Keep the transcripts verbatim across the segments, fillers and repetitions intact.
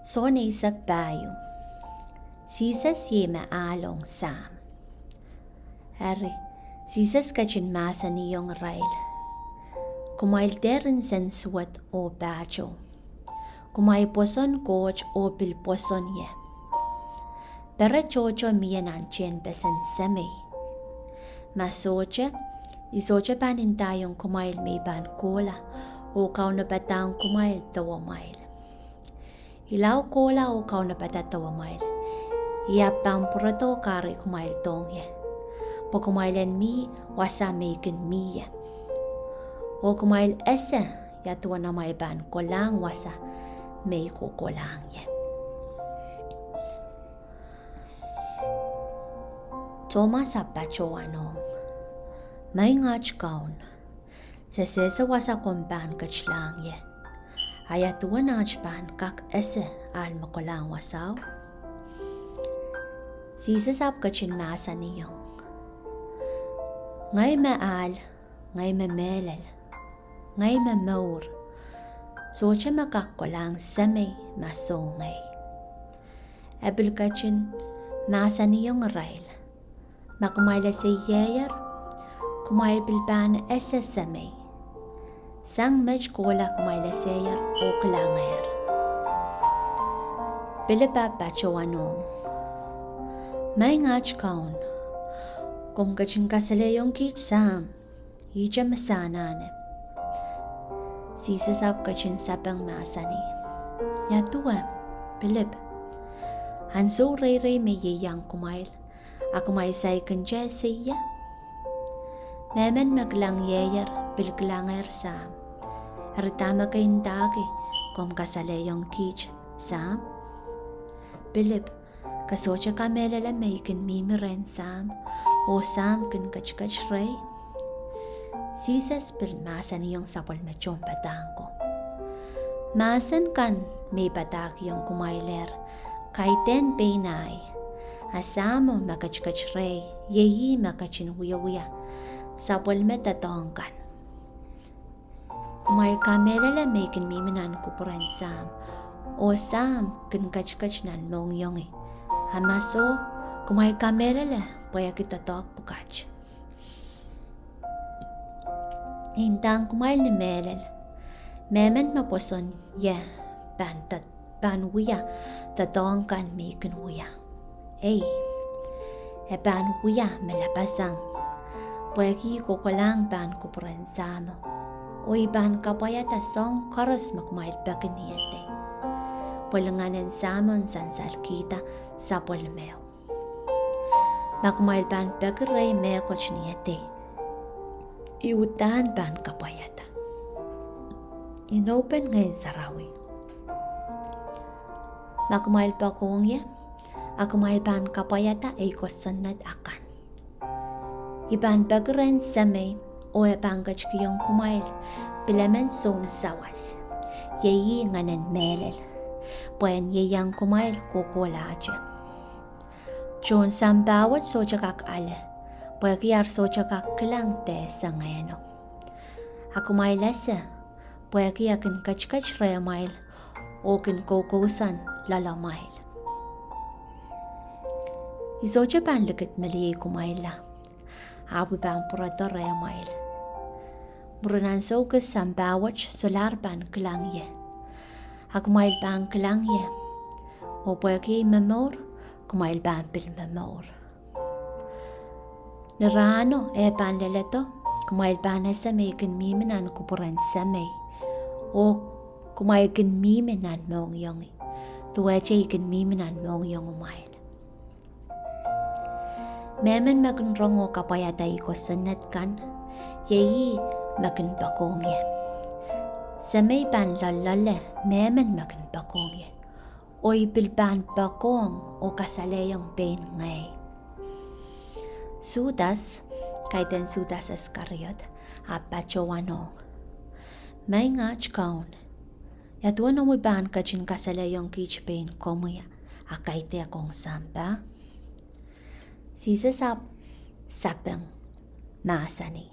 Sohn eisek pahieu. Sises iei me ahl ong Sahm. Eri, Sises ketin mahsanihong irail: Kumwail dehr nsensuwed oh pahtou. Kumwail pwoson Koht oh pil pwoson ie. Pere tohto mie nan tehnpesen Semei. Ma sohte, I sohte pahn ndaiong kumwail me I pahn kohla oh kaunopadahng kumwail dewemwail. I lao kohla oh kaunopada dewemwail, I ahpw pahn pwurodo oh kahrehiong kumwail dohng ie. Pwe kumwail en mih wasa me I kin mih ie, oh kumwail ese ia duwen amwail pahn kolahng wasa me I kohkohlahng ie. Tomas ahpw patohwanohng: Maing aht Kaun, se sehse wasa komw pahn ketilahng ie. A ia duwen aht pahn kak ese ahl me kolahng wasao? Sises ahpw ketin mahsanihong: Ngehi me ahl, ngehi me mehlel, ngehi me mour. Sohte me kak kolahng Semei ma soh ngehi. E pil ketin mahsanihong irail: Ma kumwail eseieier, kumwail pil pahn ese Semei. Sang met kohla kumwail eseier oh kilangehr. Pilip ahpw patohwanohng: Maing aht Kaun, komw ketin kasalehiong kiht Sahm, ihte me se anahne. Sises ahpw ketin sapeng mahsanih: Ia duwe, Pilip? Ansou reirei me I ieiang kumwail, a kumwail saikinte ese ie? Mehmen me kilangieier pil kilangehr Sahm. Eri dahme ke ndahki komw kasalehiong kiht Sahm? Pilip, ke sohte kamehlele me I kin mihmi rehn Sahm, oh Sahm kin ketiket rehi? Sises pil mahsanihong sapwellime tohnpadahk ko: Mahsen kan me I padahkihong kumwailehr, kaidehn pein ahi, a Sahmo me ketiket rehi, iei ih me ketin wiewia sapwellime doadoahk kan. Kumwail kamehlele me I kin mihmi nan kupwuren Sahm, oh Sahm kin ketiket nan mohngiongi. A ma soh, kumwail kamehlele pwehki doadoahk pwukat. I ndahng kumwail ni mehlel, mehmen me pwoson ie pahn wia doadoahk kan me I kin wia. Ei, e pahn wia me lapasang, pwehki I kohkohlahng pahn kupwuren Sahmo, oh I pahn kapwaiada soahng koaros me kumwail peki ni edei, pwe lingan en Sahmo en sansalkihda sapwellimeo. Ma kumwail pahn peki rehi mehkot ni edei, I uhdahn pahn kapwaiada. Inoupen Ngehn Sarawi. Ma kumwail poakohng ie, a kumwail pahn kapwaiada ei kosonned akan. I pahn peki rehn Semei, oh e pahn ketikihong kumwail pilemen sounsawas, iei ih Ngehnen Mehlel, pwe en ieiang kumwail kohkohlahte. Tohn sampah wet sohte kak ale, pwehki ar sohte kak kilang dehse Ngehno. A kumwail ese, pwehki e kin ketiket rehmwail, oh kin koukousoan loalamwail. I sohte pahn likid melieikumwailla, ahpw I pahn pwurodo rehmwail. Mwurin ansou kis sampah wet solahr pahn kilang ie. A kumwail pahn kilang ie, oh pwehki I momour, kumwail pahn pil momour. Ni rahno eh pahn leledo, kumwail pahn ese me I kin mihmi nan kupwuren Semei, oh kumwail kin mihmi nan mohngiongi, duwehte I kin mihmi nan mohngiongamwail. Mehmen me kin rong oh kapwaiada ei kosonned kan, iei ih me kin poakohng ie. Semei pahn loalloale mehmen me kin poakohng ie, oh I pil pahn poakohng oh kasalehiong pein ngehi. Sudas, kaidehn Sudas Iskariot, ahpw patohwanohng: Maing aht Kaun, ia duwen omwi pahn ketin kasalehiong kiht pein komwi, a kaidehk ong sampah? Sises ahpw sapeng, mahsanih: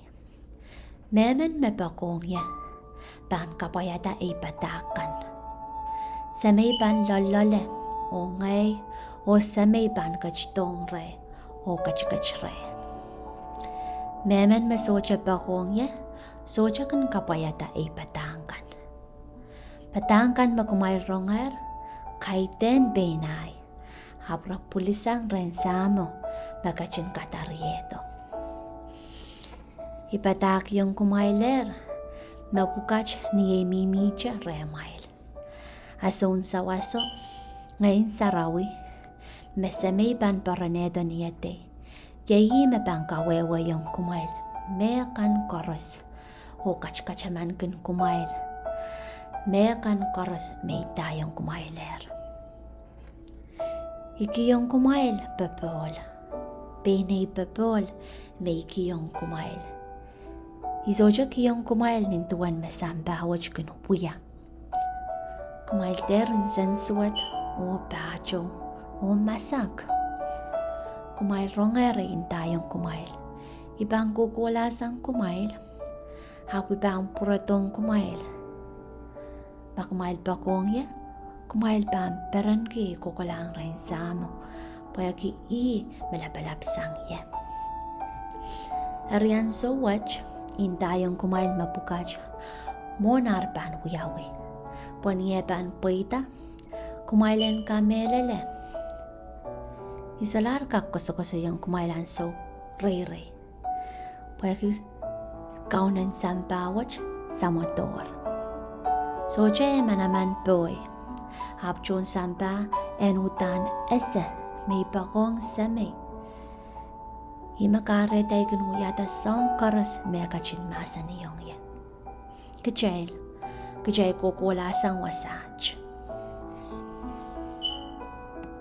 Mehmen me poakohng ie pahn kapwaiada ei padahk kan. Semei pahn loalloale, oh ngehi oh Semei pahn ketidohng reh oh ketiket reh. Mehmen me sohte poakohng ie, sohte kin kapwaiada ei padahk kan. Padahk kan me kumwail rongehr, kaidehn pein ahi, ahpw re pwilisang rehn Sahmo me ketin kadariehdo. I padahkihong kumwailehr mepwukat ni ei mihmihte rehmwail. A sounsawaso, Ngehn Sarawi, me Semei pahn poaronehdo ni edei, iei ih me pahn kawehwehiong kumwail mehkan koaros, oh katakatamankin kumwail mehkan koaros me I ndaiong kumwailehr. I kihong kumwail popohl, pein ei popohl me I kihong kumwail. I sohte kihong kumwail nin duwen me sampah wet kin wia. Kumwail dehr nsensuwed oh pahtou oh masak. Kumwail rongehr ei I ndaiong kumwail: I pahn kohkohlahsang kumwail, ahpw I pahn pwurodohng kumwail. Ma kumwail poakohng ie, kumwail pahn perenki kohkohlahng rehn Sahmo, pwehki ih me lapalap sang ie. Eri ansou wet I ndaiong kumwail mepwukat mwohn ar pahn wiawi, pwe ni eh pahn pweida, kumwail en kamehlele. I solahr kak koasokoasoiong kumwail ansou reirei, pwehki kaunen sampah wet samwodohr. Sohte eh manaman pohi, ahpw tohn sampah en uhdahn ese me I poakohng Semei. Ih me kahrehda I kin wiahda soahng koaros me e ketin mahsanihong ie. Kitail, kitail kohkohlahsang wasaht.